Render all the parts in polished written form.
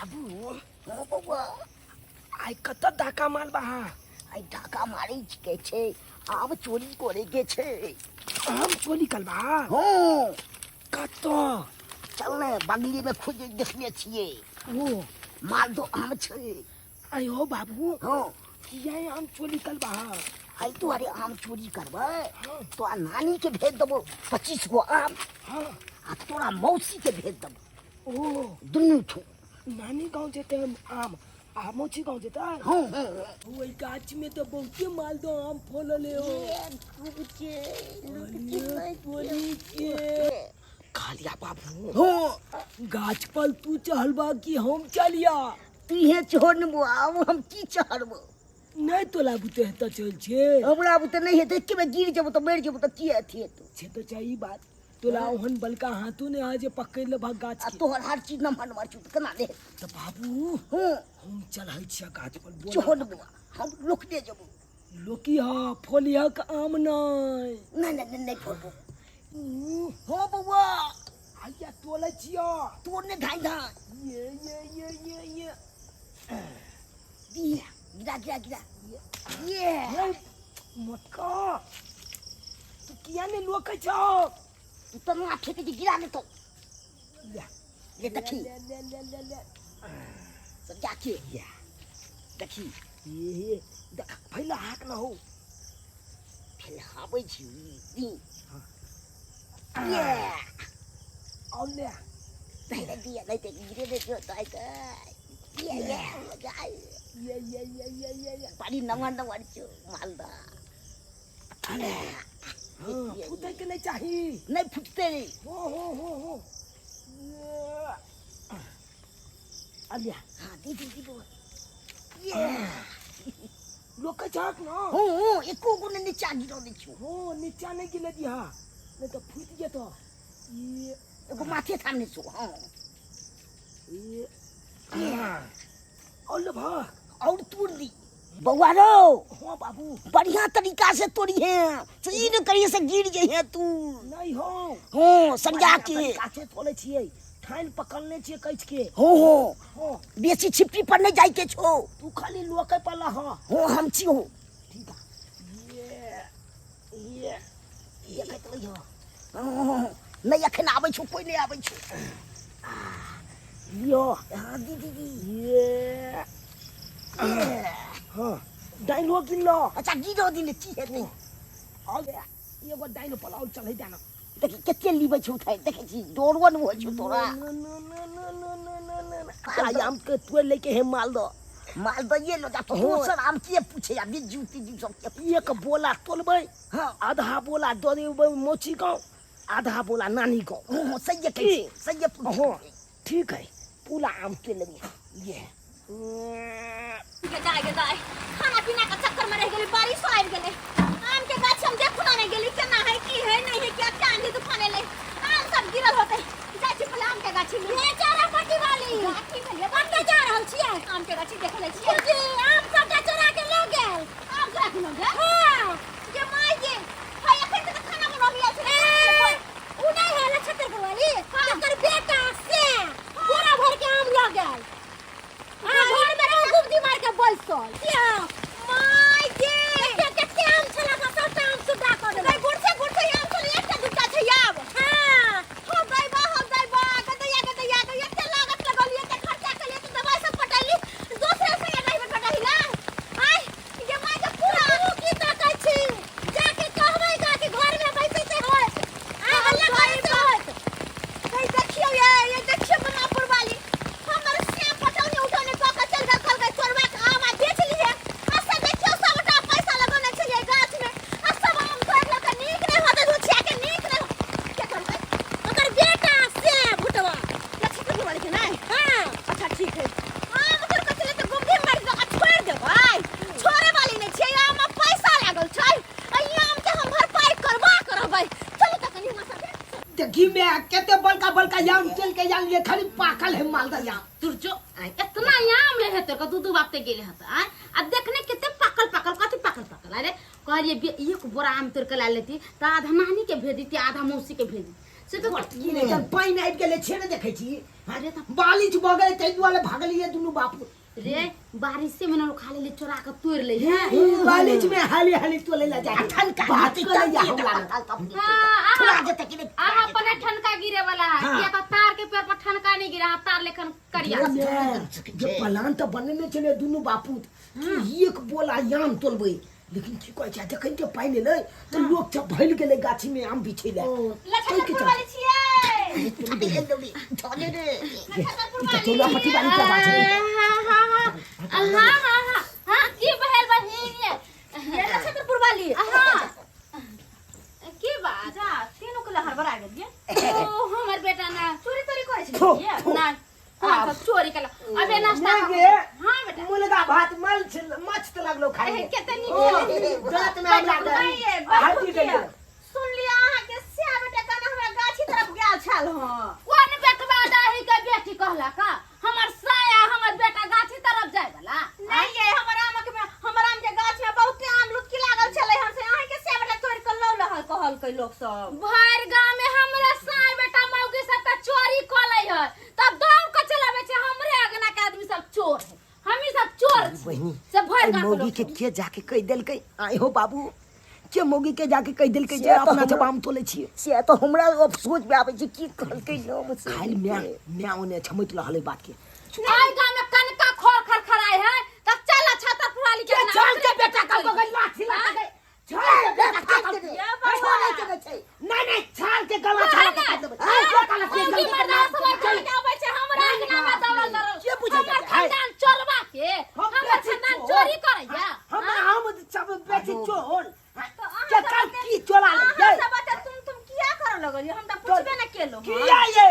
बाबू। हाँ बौआ। आइ कतऽ डाका मारबा? आइ डाका मारै के छै, आब चोरी करे के छै। आम चोरी करबा? हाँ। कतऽ? चल ने, बगली में खोज देखने छियै। ओ मालदह आम छै। आयो बाबू। हाँ। किया आम चोरी करबा? आइ तोहरे आम चोरी करबै तोरा नानी के भेज देबो 25 गो आम। हाँ। आ तोरा मौसी के भेज देबो। ओ दुनू ठो। नानी गाँव जेतै आम आ मौसी गाँव जेतै? हाँ हाँ। ओहि गाछ में तो बहुते मालदह आम फलल हो। कहलिया बाबू। हाँ। गाछ पर तू चढ़बा कि हम चलिया? तुहे चढ़बो, आब हम की चढ़बो? नहीं तोला बुते हेतऽ चल छे। हमरा बुते नहीं हेतै, एके बेर गिर जेबो तऽ मरि जेबो तऽ की अथी हेतौ? छे तो चाही बात। तोला ओहन बलका हाथो नहीं है जे पकड़ लेबह गाछ आ के। तोहर हर चीज नमहर नमहर छौ तऽ केना ले? तऽ बाबू। हाँ। हम चढ़ै छियै गाछ पर। बोला। चढ़ बौआ, हम लोकने जेबो। लोकी हा फोलिया के आम नहीं। नहीं नहीं नहीं, नहीं फोड़बो। ऊ, हाँ बौआ। आइया तोलै छियो। तोड़ने धाइ धाइ। ये ये ये ये ये। दिया गिरा गिरा गिरा ये। हे मोटका, तू किया नहीं लोकै छौ? तू तऽ ना फेंक जे गिरा ने तो। ले। ले देखी। ले ले ले ले ले। सब जाके। या। देखी। ये देख फैला हाक न हो। फैलाबै छी दी। हाँ। ये। और ले। पहले दिया नहीं ते गिरे दे जो ताई का। ये ये मजा आई। ये ये ये ये ये ये। बड़ी नमन नमन छौ मालदा। हाँ, फूटे के नहीं चाही। नहीं फूटते रे। हो हो हो हो। ये। अलिया। हाँ, दी दी दी बौआ। ये। लोक छक न। हो हो, एको गो ने नीचा गिरऽ दै छौ। हो, नीचा नहीं गिरे दिहा, नहीं तो फूट जेतो। ये। एगो माथे थामने छौ। हाँ। ये। और ले भाग। और तोड़ दी बौआ रो। हाँ बाबू। बढ़िया तरीका से तोड़ी है, से ई न करिए से गिर जाइ है तू। नहीं हो। हाँ, सरिया के। तरीका से तोड़े छियै, ठान पकड़ने छियै कैच के। हो हो। हाँ। बेसी छिप्पी पर नहीं जाय के छो। तू खाली लोके पर ला। हाँ। हो, हम छी हो। ठीक है। ये ये देखैत रहियो। हाँ, नहीं अखन आबै छौ, कोई नहीं आबै छौ। लियो। हाँ, दी दी दी। ये। हाँ, डाइनो गिनलो। अच्छा, गिरो दिने की हेतै? और एगो डाइनो पलाउ चलै जाना। देखी कते लीबै छौ उठाइ, देखै छी डरबो नहि होइ छौ तोरा। न न न न न न न न न। आइ आम के तोड़ लेके हे मालदह। मालदह ये लो जा, हाँ। दोसर आम के पूछे आ बिज्जू तिज्जू सब के। एक बोला तोलबै। हाँ। आधा बोला दऽ देबै मौसी गाँव, आधा बोला नानी गाँव। हाँ, हाँ, सही कहै छी, सही पूछै। हाँ, ठीक है, पूरा आम तोड़ लेबै। ये। गे दाय गे दाय, खाना पीना के चक्कर में रह गेली, बारिश आबि गेलै। आम के गाछ हम देखू ना नहीं गेली, केना है की है नहीं है, क्या क्या आंधी तूफान एलै, आम सब गिरल होतै। जाइ छी पहिले आम के गाछी में। हे चारा पट्टी वाली, गाछी भेलियै, कतऽ जा रहल छियै? आम के गाछी देख लै छियै। जी, आम सबटा चोरा के लऽ गेल। आम चोरा के लऽ गेल? हाँ। गे माय गे, हाय एखन तक खाना बनबी आयल छलै। उ नहि है नक्षत्र वाली, तकर बेटा से बोरा भर के आम लऽ गेल। आ घर में रहो गुमती मार के बैसल। My गे, कते कते आम छला से सबटा आम सुड्डा कऽ देलक। गुड़ से आम छलै, एकटा दूटा छै आब। हां, हो दैबा, हो दैबा, गदैया गदैया गै, एते लागत लगलियै, एते खर्चा केलियै, एते दवाई सब पटैली, दोसरे से नहीं पटैली ना। आय गे my गे, पूरा तू की ताकै छी? जाके कहबै गा कि घर में बैसै से होत, आ हल्ला करै से होत। हे देखियौ ये, ये देखियौ मनापुर वाली, हमर से पटौनी उठौनी कऽ के चलि गेल, कहलकै चोरबा के आम आ बेच लिहे। आ से देखियौ सबटा पैसा लगौने छलियै गाछ में, आ सब आम तोड़ि लेलकै। नीक नहि होतै रुचिया के, नीक नहि। के करबै? ओकर बेटा से भुटवा लक्ष्मी वाली के नहि। हाँ, अच्छा ठीक है। आम तोड़ के चले तऽ गुमधी मारि दऽ आ छोड़ि देबै? छोड़े वाली नहि छियै, आम मे पैसा लागल छै, आ ई आम के हम भरपाई करबा के रहबै। चलू तऽ कनि हमरा साथे। देखी में कते बड़का बड़का आम चल के आन ले, खाली पाकल है मालदह आम। तुर जो आय, इतना आम ले हेते क दू दू बाप ते गेले हत आय, आ देखने कते पाकल पाकल, कथि पाकल पाकल। अरे कहलिए एक बोरा आम तोड़ के ला लेती त आधा नानी के भेज देती, आधा मौसी के भेज देती। से तो की नहि जब पानि आबि गेलै छे ने देखै छी अरे तऽ बालिश भऽ गेलै ताहि दुआरे भागलियै दुनू बाप रे बारिश से मैंने खा ले चोरा के तोड़ ले है बालिश में हाली हाली तोले ला जाए ठनका बात गिरतै करे या तब हमरा पताल तब हाँ, थोड़ा जेतै कि नहि आहा अपने ठनका गिरे वाला है हाँ। किया तो तार के पेड़ पर ठनका नहीं गिरा हाँ, तार लेखन करिया जे प्लान तऽ बनेने छलै दुनू बापूत कि एक बोला आम तोलबै लेकिन की कहै छै जखन के पानि एलै तऽ लोक सब भरि गेलै गाछी में आम बिछै लए लछनपुर वाली छियै चले रे ई तऽ चौलापट्टी वाली के बात छै हाँ हाँ हाँ हाँ हाँ हाँ हाँ की बहल बहिन ये ये लछनपुर वाली हाँ की बात जा तीनों के हड़बड़ा गेलियै ओ हमर बेटा ना चोरी तोरी करै थो, छलियै थो। ना हाँ सब चोरी कला अबे नाश्ता नहि खा- गे। हाँ बेटा मुर्गा भात मल्छ मस्त लगलो खाइ ए, कते नीक ओ, छलै। दाँत में हमरा नहीं ये हड्डी देलियै सुन लिया अहाँ के स्या बेटा कना हमरा गाछी तरफ गेल छल हँ कोन बेटवा दाही के बेटी कहला का हमर साया हमर बेटा गाछी तरफ जाय वाला नहीं ये हमर आम के हमर आम के गाछ में बहुते आम लुटकी लागल छलै हन से अहाँ के स्या बेटा तोड़ के लौ लहल कहलकै लोक सब भर गांव में हमरा साय बेटा मौगी सब त चोरी क लै है तब दौड़ के चलावे छै हमरे अंगना के आदमी सब चोर है हमही सब चोर छी बहिनी से भर एहि गांव के मौगी लोग के के जाके कहि देलकै आइ हो बाबू के मौगी के जाके कहि देलकै जे से तऽ अपना सब हमरा- आम तोले छियै से तऽ हमरा अफसोस मे आबै छै की कहलकै नाम से खाइल म्या म्या ओने छमैत रहलै बात के आइ गांव में कनका खोर खरखराय है तब चल छाता पुराली के अंगना चल के बेटा का बगल लाठी लगा के छाल के बेटा का ये बाबा नहीं नहीं छाल के गला छाल के काट देबै आइ के काला के मौगी मर्दा सब चल के आबै छै हमरा अंगना में दौड़ल दौड़ल के बुझै हमर छै? खानदान चोरबा के हम हमर बेची खानदान चोर। चोरी करैया हम हम सब बेची चोर तऽ अहाँ के सब कल एते- की चोरा ले अहाँ सब एते तुम तुम किया करऽ लगलियै हम तऽ पुछबे ने केलहुँ हन। किया ये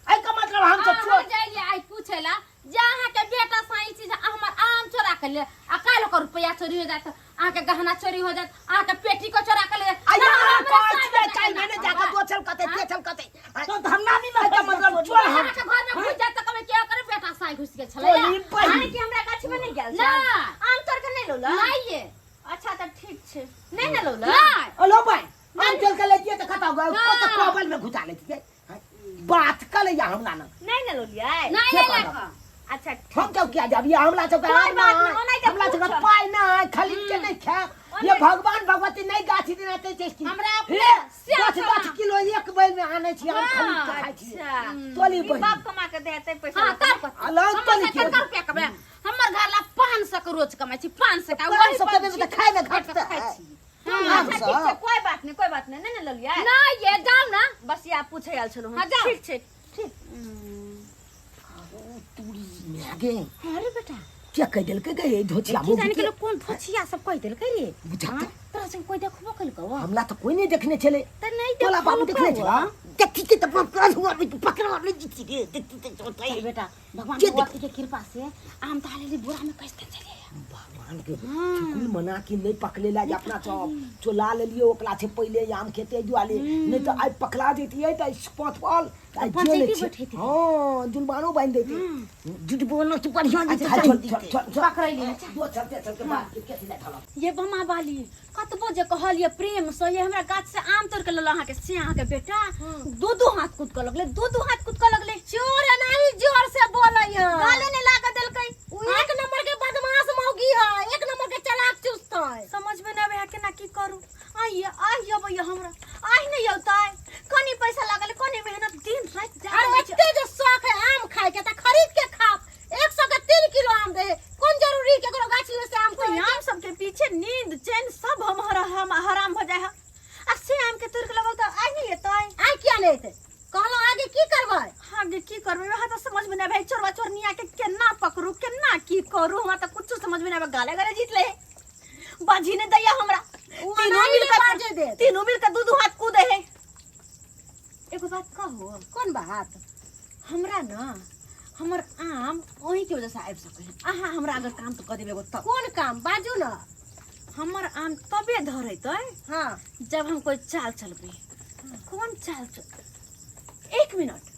एहि का मतलब हम सब हम चोर जाइए आइ पूछेला जे अहाँके बेटा साई चीज हमर आम चोरा के ले आ काल्हि ओकर रुपया चोरी हो जात अहाँके गहना चोरी हो जात अहाँके पेटी को चोरा के ले जात। आ यहाँ हमरा कहै साई छियै बेटा काल्हि के मैंने ना जाके कहबै। दोचल कते तेचल कते तो हम नामी में एहि का मतलब चोर हम अहाँके घर में घुस जात तऽ कहबै के ओकर बेटा साई घुस गेल छलै चोरी बहिन। अहाँ के हमरा गाछी में नहीं गेल छल? ना। आम तोड़ के नहीं लौला नहीं ये अच्छा तऽ ठीक छै नहीं ने लौला नहीं अलो भाई आम चल के ले जिए तऽ कतौ गो हाँ। कत कोबल में घुसा ले छियै बात कर ले हमरा ना नहीं ने लौलियै नहीं के ले कहलक? लेखा अच्छा ठीक हम क्यों किया जाब ये हमला सबके कोई आम बात ना नहीं, ओनाहिते हमला सबके पूछब। पाइ ना खरीद के नहीं खाए ये भगवान भगवती नहीं गाछी देना ते छै की हमरा अपने हे, श्याम दस दस समा। किलो एक बेर में आनै छी हम खरीद के खाइ छी अच्छा तोली ई बहिन बाप कमा के देते पैसा हाँ तब अलग हमर तोली से के कतेक रुपया कमाय हमर घर ला 500 के रोज कमाइ छी 500 का 500 के देबै तऽ खाय मे घटतै। खाइ छी अच्छा ठीक छै कोई बात नहीं कोई बात नहीं नहीं ने ललियै ना ये जाओ ना बस या पूछे आयल छलहुँ हाँ, जाओ। ठीक छै ठीक तूरी मागे अरे बेटा क्या कह देलकै गे ई धोचिया की मौगी जाने के गेलो कोन धोछिया सब कहि देलकै रे बुझा हाँ, तोरा संग कोई देखबो केलकौ हमला तो कोई नहीं देखने छले त नहीं तोला बाबू देखने छला देखी के तऽ पकड़ हुआ पकड़ ले जीती रे देखी के चोटाई चल बेटा भगवान के भगवती के कृपा से आम ताले ले बोरा में कैसे चले भगवान के चुकुल मना कि नहीं पकड़ेला जे अपना सब चोला लेलिए ओकरा से पहिले आम खेते दुआले नहीं तो आइ पकड़ा देतिए त पाँच फल आइ जेल पंचायती छै। बैठेती। हाँ जुर्मानो बांध देती जुटबो न तो बढ़िया अच्छा जे चल चल चल चल पकड़ैली ना, दो चलते चलते बात के केसी ले थला ये बमा बाली कतबो जे कहलिए प्रेम से ये हमरा गाछ से आम तोड़ के लेलो अहाँ के से अहाँ के बेटा दू दू हाथ कूद के लगले दू दू हाथ कूद के लगले चोर एनाही जोर से बोलै है गाले ने लाग देलकै उ एक नंबर के बदमाश मौगी है एक नंबर के चालाक चुस्त है समझ में न आवे है केना की करू आइए आइ अबैया हमरा आइ नहीं औतै कनी पैसा लागल कनी मेहनत दिन राति अरे जागल छै। एते जे शौक है आम खाए के त खरीद के खा 100 के 3 किलो आम दे कोन जरूरी के केकरो गाछी में से आम ओहि तोड़े आम सबके पीछे नींद चैन सब हम हम हराम हो जाए है आ से आम के तोड़ के लगल तऽ आइ नहीं एतै आइ किया नहीं एतै कहलहुँ आगे की करबै आगे की करबै वएह तऽ समझ में नहीं आबै चोरवा चोरनिया के केना पकड़ू केना की करू हमरा तऽ कुछ समझ में नहीं आबै गाले गाले जीत ले बाजी ने दैया हमरा ओ तीनों अनाही मिलकर बाजे देत। तीनों मिलकर दू दू हाथ कूदे है एगो बात कहू कोन बात हमरा ना हमर आम ओही के वजह से आबि सकै है अहाँ हमरा अगर काम तो कऽ देबै एगो तब कोन काम बाजू ना हमर आम तबे धरेतै हाँ जब हम कोई चाल चलबै कोन चाल चल एक मिनट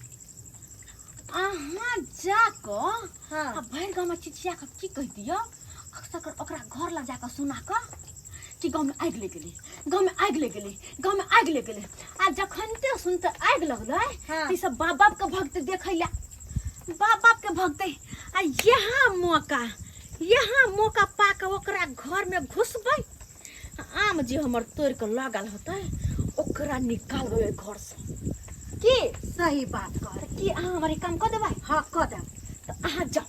अहाँ जा कऽ हाँ आ भरि गाँवमे चिचिया कऽ की कहि दियौ अक्सर ओकरा घर लग जा कऽ सुना कऽ कि गाँवमे आगि लागि गेलै, गाँवमे आगि लागि गेलै, गाँवमे आगि लागि गेलै। आ जखनते सुनते आगि लगलै हाँ। तऽ ई सब बाप बापके भगतै देखै लए, बाप बापके भगतै। आ यहाँ मौका, यहाँ मौका पा कऽ ओकरा घरमे घुसबै, आम जे हमर तोड़ि कऽ लऽ गेल होतै ओकरा निकालबै ओहि घरसँ। की सही बात कह। तऽ की अहाँ हमर ई काम कऽ देबै? हाँ, कऽ देब। तऽ अहाँ जाउ।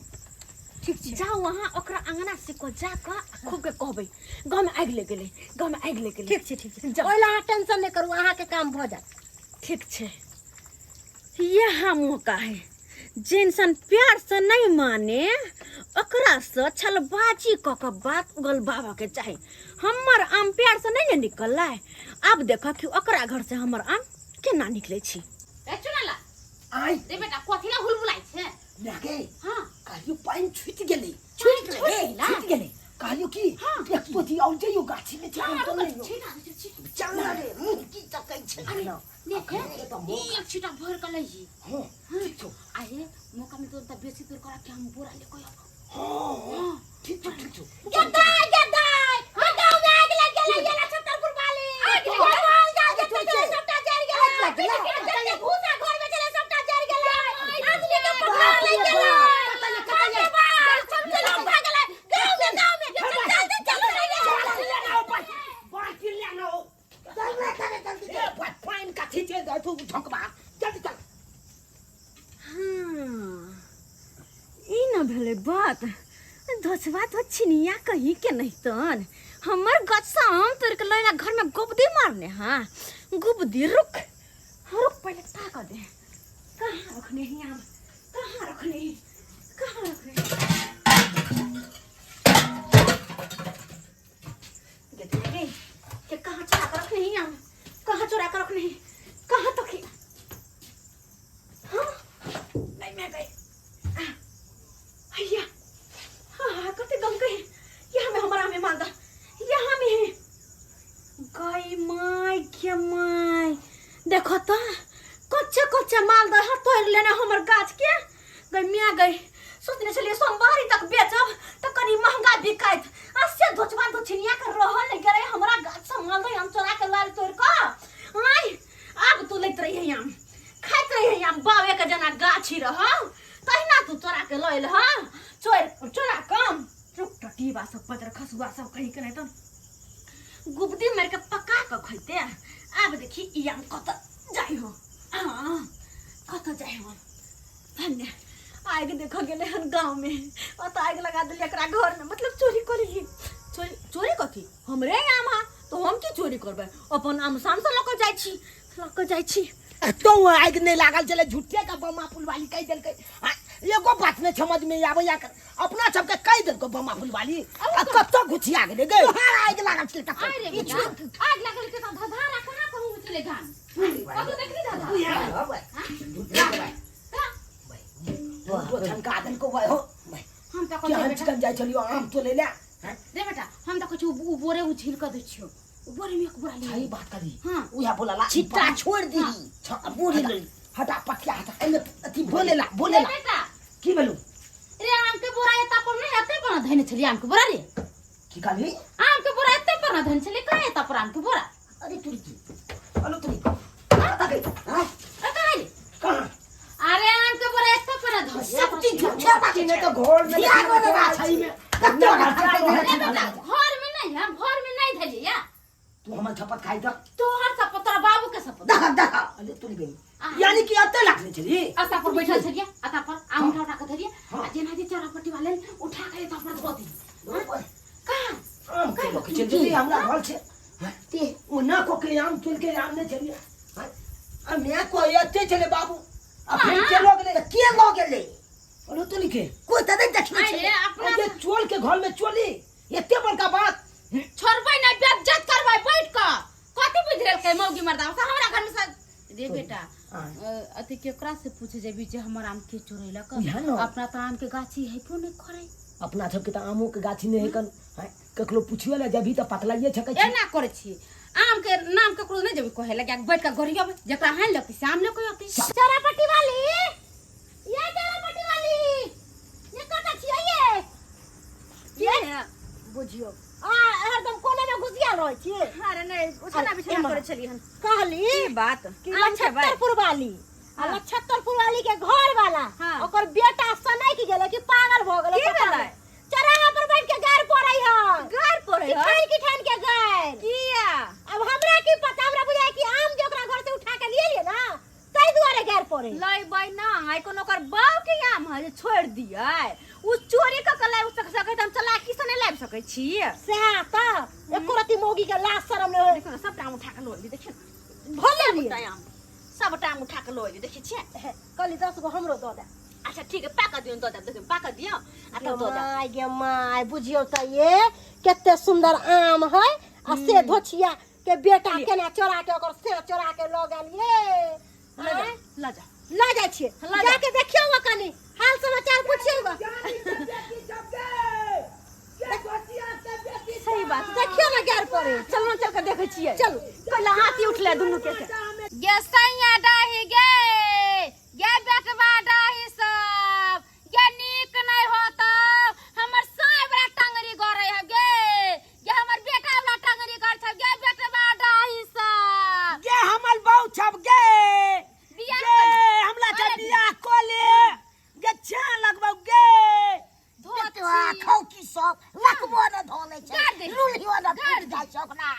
ठीक छै। जाउ अहाँ ओकरा अंगना से कऽ जा कऽ खूब के कहबै गाँवमे आगि लागि गेलै, गाँवमे आगि लागि गेलै। ठीक छै, ठीक छै। जाउ। ओहि लए अहाँ टेंशन नहि करू, अहाँके काम भऽ जायत। ठीक छै। यह मौका है, जे इंसान प्यार से नहीं माने ओकरा से छलबाजी कऽ कऽ बात उगलबाबऽ के चाही। हमर आम प्यार से नहीं ने निकललै, आब देख कि ओकरा घर से हमर आम केना निकलै छी। ए चुनाला आइ रे बेटा, कथी ला हुलबुलाइ छै? मायके हाँ। कहलियो पानि छुटि गेलै। छुटि गेलै? छुटि गेलै। कहलियो कि हाँ। एक पोथी और जइयो गाछी में हाँ, आम रुक, तोड़ै। छीटा, छीटा। चल ना रे, मुँह की तकै छै? अरे, ना। देख, अखन तऽ ई मौका। एक छीटा भर के लइही। हाँ, ठीक छौ। आहे मौका में तो बेसी दूर करा के हम बोरा ले कोई अब। हाँ, हाँ, ठीक छौ, ठीक छौ। गद्दाई, गद्दाई, गाँव में आगि लागि गेलै, ये ला छतरपुर वाली। आगि ये लागि माल जाल अरे जते तोरी छलै के। सबटा जरि गेलै। आगि लागि गेलै। जते भूसा घर में छलै सबटा जरि गेलै। आदमी के बाप पकड़ा रे लागि गेलै। बाप। कतऽ ये, कतऽ ये? बाप रे बाप, सब चलो भाग गेलै। गाँव में, गाँव में। जल्दी चलो रे। बाल्टी लेना हो, बाल्टी लेना हो। चल रे, चल रे, जल्दी ए, पानि कथी छै, तू झोंकबा। जल्दी चल। हाँ, ई न भेलै बात। धोसवा तो छिनिया कहीं के नहीं तन हमर गाछ से आम तोड़ के लैला घर में गुबदी मारने। हाँ, गुबदी रुक, हाँ, रुक, पहले ताक दे कहाँ रखने ही आम, कहाँ रखने ही, कहाँ रखने। देखने गई कि कहाँ चुरा कर रखने ही आम, कहाँ चुरा कर रखने ही, कहाँ तक ही। हाँ, नहीं मैं गई। भैया, हाँ हाँ, कते गम गई। यहाँ में हमारा में मालदा यहाँ में है। गई माय के माय, देखो तो कच्चे कच्चे मालदा हाँ तोड़ लेने हमर गाछ के। गई मियाँ गई, सोचने छलिए सोमवारी तक बेचब तो कनी महंगा बिकायत, आ से धोचबा धोछिनिया के रहल नहीं गेलै हमरा गाछ से मालदा हम चोरा के लाल तोड़ के। आय आब तू लैत रहिए आम, खाइत रहिए आम, बावे के जेना गाछी रह तहिना तू चोरा के लैल। हँ, चोर चोरा कम रुक, टटीबा सब पदर खसुआ सब कहीं के नहीं तो गुबदी मार के पका के खैते। आब देखी ई आम कत जाइ हो, हाँ कत जाइ हो। धन्य आगि देख गेलै हन गाँव में, ओतऽ आगि लगा देलियै एकरा घर में, मतलब चोरी कऽ लेलियै। चोरी, चोरी कथी, हमरे आम हा तो हम की चोरी करबै, अपन आम शान से लऽ कऽ जाइ छी, लऽ कऽ जाइ छी। तो आगि नहि लागल छलै, झूठे के बमा फुलवाली कहि देलकै। आ, एगो बात नहि समझ में आबैया, अपना सबके कहि देलकै बमा फुलवाली, आ कतऽ घुसिया गेलै गे? तोहार आगि लागल छलै तखन। आइ रे बेटा, आगि लागल छै तऽ धधारा कहाँ कहूँ छलै गान? कतौ देखली धधारा? उएह भाइ, झूठे के भाइ। भाइ, ठनका देलको भाइ हो। भाइ, हम तऽ कहै केहन बेटा चिकन जाइ छलियो आम तोलै लए। हैं? रे बेटा, हम तऽ कहै छी उ बोरे उछिल कऽ दै छियौ, उ बोरे में एक बोरा ले। सही बात करी। हाँ। उएह बोलला छिट्टा छोड़ दी। आ बोरी ले हटा, पटिया हटा, एने अथी बोलेला बोलेला। रे बेटा। की भेलौ? रे आम के बोरा एता पर नहीं, एते पर न धइने छलियै आम के बोरा रे। की कहली? आम के बोरा एते पर न धइने छलियै, कहाँ एता पर आम के बोरा? अरे तुरी की अलो तुरी कतऽ गई? हाँ? ए कहाँ रे? कहाँ? अरे आम के बोरा एते पर न धइने। सब चीज झूठे बात की नहीं तो घर में ध्यान वाला बात छै में। कत्ते कत्ते रे बेटा, घर में नहीं, हम घर में नहीं धइलियै या। तू हमर शपथ खाई त तोहर शपथ, तोरा बाबू के शपथ। दहा दहा। अरे तुरी गई, यानी कि एते लागले छली अता पर बैठल छलियै, अता पर आम उठा उठा के धरियै। हाँ। आ जेना जे चौरापट्टी वाले उठा के एता पर धो दी। कहाँ आम के लोक चलि जेतै हमरा घर छै। ते ओना को के आम तुल के आम नहि छलियै। हाँ? आ मैं को एते छलै बाबू, आ फिर के लऽ गेलै? तऽ के लऽ गेलै? अरे तुली के कोइ तऽ नहि देखने आइ रे छलै। अपना अरे चोल के घर में चोली एते बड़का बात छोड़बै नहि, बेइज्जत करबै बैठ कऽ। कथी बुझि रहलकै मौगी मर्दा से हमरा घर में से? रे बेटा, हाँ। अथी केकरा से पूछे जेबी जे हमर आम के चोरेलक? इएह ने। अपना तऽ आम के गाछी हेबो नहि करै। अपना सबके तऽ आमो के गाछी नहि है कन। हैं? ककरो पुछियो ले जेबही तऽ पतलाइए छकै छी। एना करै छी, आम के नाम ककरो नहि जेबी कहै लगे, बैठ कऽ गरियबै, जकरा हानि लगतै से आम लऽ कऽ अयतै। चौरापट्टी वाली, ये चौरापट्टी वाली, ये कतऽ छियै ये? के बुझियौ आ हरदम कोने में घुस घुसियाल रहै छी अरे नहीं ओछाना अरे, बिछाना एम्हर। करै छलियै हन कहली की बात कि आम खेबै लछत्तरपुर वाली आ हाँ। लछत्तरपुर वाली के घर वाला हाँ। ओकर बेटा सनक गेलै कि पागल भऽ गेलै की पता भेलै? नहि। चौराहा पर बैठ के गार पड़ै हन गार पड़ै हन? किठान किठान के गार किया अब हमरा की पता हमरा बुझाय कि आम जे ओकरा घर से उठा के लिए लिए ना ताहि दुआरे गार पड़े लैबै नहि कोनो ओकर बाप के आम है जे छोड़ि दियै उ चोरी कऽ के लाबि सकै तऽ हम चलाकी से नहि लाबि सकै छी सएह तऽ एको रति मौगी के लाज शरम नहि होय देखियौ ने सबटा आम उठा कऽ लऽ एली देखियौ ने भले लिए सबटा आम सबटा आम उठा कऽ लऽ एली देखै छियै कहली 10 गो हमरो दऽ दे अच्छा ठीक है पाकऽ दियौ दऽ देब देखियौ पाकऽ दियौ आ तब दऽ देब my गे माय बुझियौ तऽ ये कते सुंदर आम है आ से धोछिया के बेटा केना चोरा के ओकर से चोरा के लऽ गेल ये लऽ जा आँय? लऽ जा लऽ जाइ छियै लऽ जा। जाके देखियौ गो कनी हाल समाचार पुछियौ गो सही बात देखियौ ने गैर पड़े चलू चल के देखै छियै चलू। कैला हाथी उठले दुनू के गे सैया डाही गे गे बेटवा डाही सब गे नीक नहीं होता हमर साय वाला टंगरी गरे है गे गे हमर बेटा वाला टंगरी कर छ गे बेटवा डाही सब गे हमर बहू छब गे बियाह गे कर- हमला छ अरे बियाह क ले गे छा लगबौ गे बेटवा खौकी सब लकबो न धऽ लै छै गाड़ दे। लुल्हियो न गाड़ फूटि दे। जाइ छै ओकरा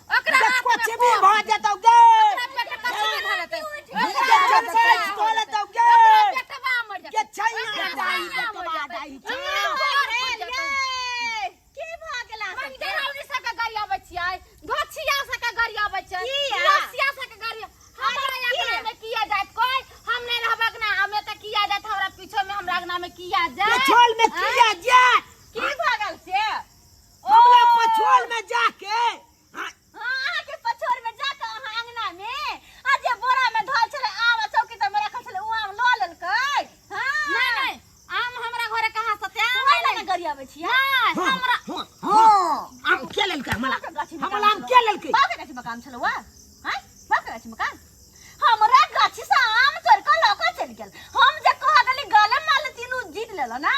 ओकरा गे हाथ में कोची भी फोन। भ जेतौ गे ओकरा पेट कछुए धऽ लेतै। गे ओकरा चचैच क लेतौ गे ओकरा पेटवा मर जेतै। गे छैया ओकरा डाही छैया मर बेटवा जेतै। डाही छा ओकरा पैर फूटि जेतै। की भऽ गेल अहाँ सबके? मंगेरावनी सबके गाड़ी आबै छियै धोछिया सबके गाड़ी आबै छै किया? रसिया सबके गाड़ी हमरा अंगना में किया जात कोई हम नहीं रहब अंगना हमें त किया जात हमरा पीछे में हमरा अंगना में किया जात पछोल में किया जात की भऽ गेल से हमरा पछोल में जाके हाँ, हाँ, अहाँके पछोर में जाके अहाँ अंगना में आ जे बोरा में धल छलै आम आ चौकी तर में राखल छलै ओ आम लऽ लेलकै हाँ नहीं नहीं आम हमरा घरे कहाँ से ते आम ओहि लए ने गरियाबै छियै नहीं हमरा हाँ, हँ आम के लेलकै हमरा बापके गाछी में हमरा काम आम के लेलकै बापके गाछी में काम छलौ वा आँय बापके गाछी में काम हमरा गाछी से आम तोड़ कऽ लऽ कऽ चलि गेल हम जे कह देली गाले माले तीनू जीत लेलो नै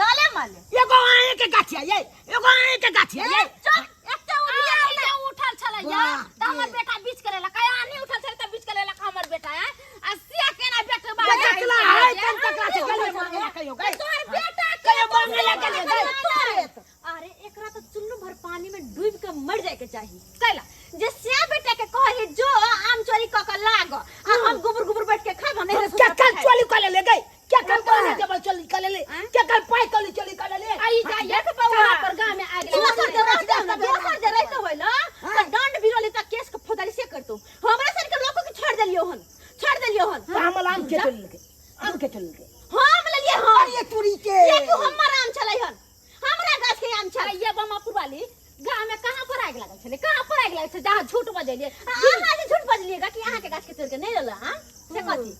गाले माले एगो आए के गाछी है ये एगो आए के गाछी है ये चुप एते उठिया आनी जे उठल छलै या वाह, त हमर बेटा बीच के लेलक आनी उठल छलै त बीच के लेलक हमर बेटा आय आ सिया केना बेटवा ये तकला है तन तकला से गले मांगे ला कहियो गए तोहर बेटा के कहियो मांगे ला गले गए अरे एकरा तो चुल्लू भर पानी में डूब के मर जाए के चाही कैला जे सिया बेटा के कहे जो आम चोरी क के लाग आ हम गोबर गोबर बैठ के खाब हम क्या कल चोली कर ले गई क्या कल बोले जबल चोली कर ले क्या कल पाई कल चोली कर ले आई जाइए देख बउआ। कहाँ पर गांव में आग लगा दोसर जे रहते ना दोसर जे रहते होय ना त दंड बिरोली त केस के फौजदारी से करतो हमरा सन के लोग के छोड़ देलियो हन छोड़ देलियो हन हमर आम के चोली ले आम के चोली ले हम लेलिए हन अरे तुरी के ये तू हमर आम छलै हन हमरा गाछ के आम छलै ये बमापुर वाली गांव में कहाँ पर आग लागल छलै कहाँ पर आग लागल छलै जहाँ झूठ बजलिए अहाँ जे झूठ बजलिएगा कि अहाँ के गाछ के तोड़ के नहीं लेला हां से कथी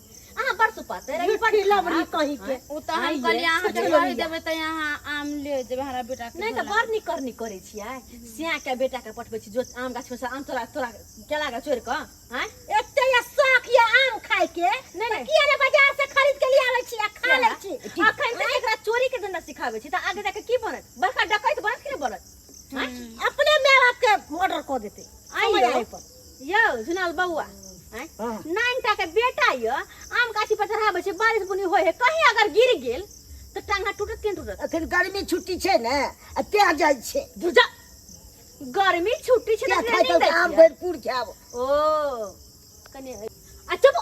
अहाँ बड़ सुपाते रही बड़ झूठी लबड़ी कहीं के ओ तऽ हम कहलियै अहाँ के कहि देबै तऽ यहाँ आम ले जेबै हमरा बेटा के नहीं तऽ बड़ नीक करनी करै छियै सिया के बेटा के पठबै छी जो आम गाछ में से आम तोरा तोरा केला के चोरि कऽ आँय एते ये शौक ये आम खाय के नहीं, नहीं। किया ने बाजार से खरीद के ले आबै छी आ खा लै छी अखन तक एकरा चोरी के धंधा सिखाबै छी तऽ आगे जाके की बनत बड़का डकैत बनत कि नहि बनत आँय? अपने माय बाप के मर्डर कऽ देतै आइयो। समय आइ पर यौ झुनाल बौआ आँय? हाँ। नाइन टा के बेटा यऽ आम गाछी पर चढ़ाबै छै बारिश बुनी होइ है कहीं अगर गिर गेल तऽ टांगा टूटत कि नहि टूटत अखन गर्मी छुट्टी छै ने आ तें जाइ छै बुझा गर्मी छुट्टी छै तें तऽ खाइ ट्रेनिंग तऽ दै आम छियै। भरपूर खायब ओ कनि आ चुप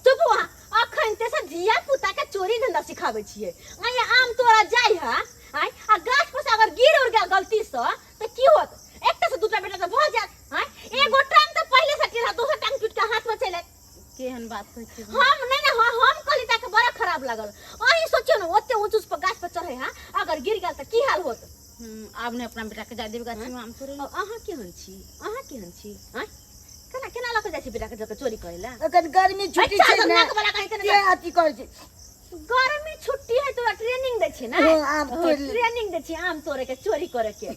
चुप अहाँ अखन ते से धिया पुता के चोरी धंधा सिखाबै छियै आइ आम तोरा जाइ है आइ आ गाछ पर से अगर गिर उड़ गेल गलती से तऽ की होत एकटा से दूटा बेटा तऽ भऽ जायत आइ एगो टांग तऽ पहिले से टेढ़ा दोसर टांग टूट के हाथ में चलि आयत केहन बात कहै छी हम नहीं ना हम हम कहली ताके बड़ा खराब लागल अहीं सोचियो ना ओते ऊंच ऊंच पर गाछ पर चढ़े हा अगर गिर गेल तऽ की हाल होत आब नहि अपना बेटा के जा देबै गाछी में आम तोड़ै और अहाँ केहन छी अहाँ केहन छी आँय केना केना लऽ के जाइ छी बेटा के जब चोरी करै लए अखन गर्मी छुट्टी अच्छा, छै ने नाक वाला कहीं के तें अथी करै छै गर्मी छुट्टी है तोरा ट्रेनिंग दै छी ना हाँ, आम तोड़ ले। ट्रेनिंग दै छी आम तोड़े के चोरी करे के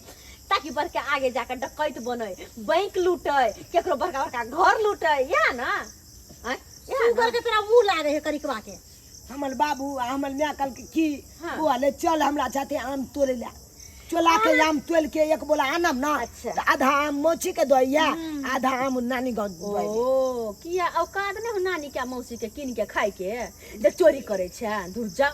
ताकि बड़का आगे जाके डकैत बने बैंक लूटे केकरो बड़का बड़का घर लूटे या ना आँय? या ना? सुगर के तोरा मुंह लागे है करिकवा के हमर बाबू आ हमर माय कहलकै की हाँ। बौआ ले चल हमरा साथे आम तोड़े ला चोला के आम तोल के एक बोला आनम ना। अच्छा। तऽ आधा आम मौसी के दैया, आधा आम नानी गाँव दै। ओ किया औकात नहि हो नानी के आ मौसी के कीन के खाय के जे चोरी करै छै? दूर जा।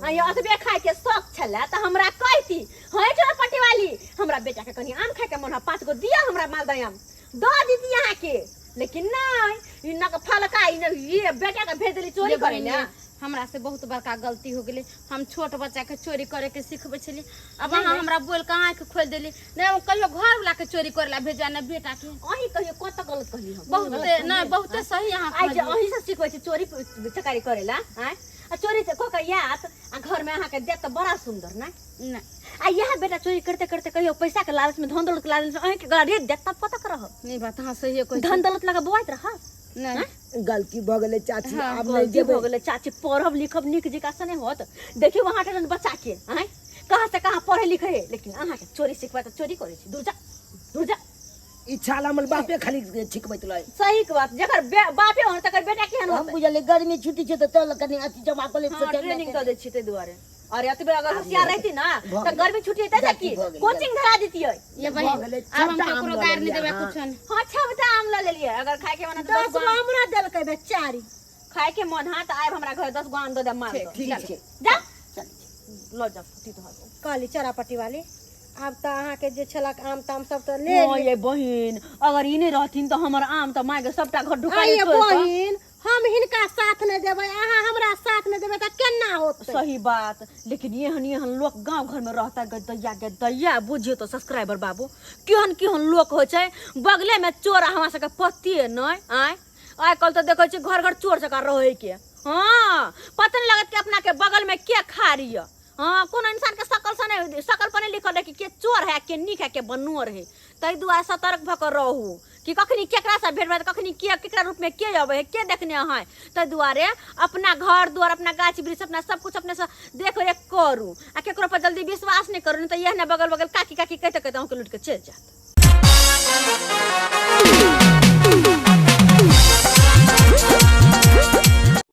आ ये अतबे खाय के शौक छलै तऽ हमरा कहती, है चोर पट्टी वाली, हमरा बेटा के कनि आम खाय के मन है, 5 गो दिया हमरा मालदह आम, दऽ दीती अहाँके। लेकिन नहि, ई नक फलका ई नहि, ये बेटा के भेज देली चोरी ये करे बहिन, ले। हमरा से बहुत बड़का गलती हो गेलै। हम छोट बच्चा के चोरी करे के सिखबै छलियै। अब अहाँ हमरा बोल के आँखि खोलि देली। नहि हम कहियो घर वाला के चोरी करे ला भेजवा, नहि बेटा के। अहीं कहियो कत गलत कहली हम? बहुते नहि, बहुते सही अहाँ आइ जे कहलियै। अहीं से सिखबै छी चोरी चकारी करे ला। आँय, आ चोरी कऽ के आयत आ घर में अहाँके देत तऽ बड़ा सुंदर ने? नहि। आ इएह बेटा चोरी करते करते कहियो पैसा के लालच में, धन दौलत के लालच में अहीं के गला रेत देत, तब कतऽ रहब? नहि, बात अहाँ सहिए कहै छी। धन दौलत लगा बौआइत रहब? नहि। गलती भऽ गेलै चाची। हाँ, आब नहि गलती जेबै। भऽ गेलै चाची। पढ़ब लिखब नीक जकाँ से नहि होत? देखियौ अहाँ के बच्चा के, आँय, कहाँ से कहाँ पढ़े लिखे है, लेकिन अहाँके चोरी सिखबै तऽ चोरी करै छी। दूर जा, दूर जा। ई छाल हमर बापे खाली छिकबैत रहै। सही के बात, जकर बापे होन तकर बेटा केहन हम होतै? बुझलियै गर्मी छुट्टी छै तऽ चल कनि अथी जमा कऽ ले। हाँ, ट्रेनिंग दऽ दै छी ताहि दुआरे। अरे एतबे अगर होशियार रहती ना भऽ तऽ गेलै। गर्मी छुट्टी हेतै तऽ की गलती भऽ गेलै। कोचिंग धरा दितियै। ये बहिन, गेलै, आब हम सबटा आम ककरो लऽ गारि नहि लेलियै देबै। अहाँ। कुछो नहि। हाँ, छबटा आम लऽ लेलियै। अगर खाय के मन है तऽ 10 10 गो गो आम हमरा देलकै बेचारी। खाय के मन है तऽ आबि हमरा घर, 10 गो आम दऽ देब माल। ठीक छै। जा, लऽ जा फुटी तोहर। कहली चोरापट्टी वाली, आब तऽ अहाँके जे छलक आम ताम सब तऽ ले। हाँ ये बहिन, अगर ई नहि रहथिन तऽ हमर आम तऽ माय के सबटा घर ढुका। आइये बहिन, हम हिनका साथ नहि देबै, अहाँ हमरा साथ नहि देबै तऽ केना होतै? सही बात, लेकिन एहन एहन लोक गांव घर में रहता गे दैया, गे दैया। बुझियौ तऽ सब्सक्राइबर बाबू, केहन केहन लोक होइ छै। बगले में चोर आ हमरा सबके पतिए नहि। आँय, आइ काल्हि तऽ देखै छियै घर घर चोर जकाँ रहै के। हाँ, पता नहि लगत कि अपना के बगल में के खा रही है। हाँ, कोनो इंसान के शकल से नहीं, शकल पर नहीं लिखल है कि के चोर है, के नीक है, के बनोर है। ताहि दुआरे सतर्क भऽ कऽ रहू कि कखनी केकरा से भेट भऽ, कखनी के केकरा रूप में के अबै है, के देखने है। ताहि दुआरे अपना घर द्वार, अपना गाछ वृक्ष, अपना सब कुछ अपने से देख रेख करू आ केकरो पर जल्दी विश्वास नहि करू, नहि तऽ इएह ने बगल बगल काकी काकी कहते कहते अहूँके लूटि कऽ चलि जायत।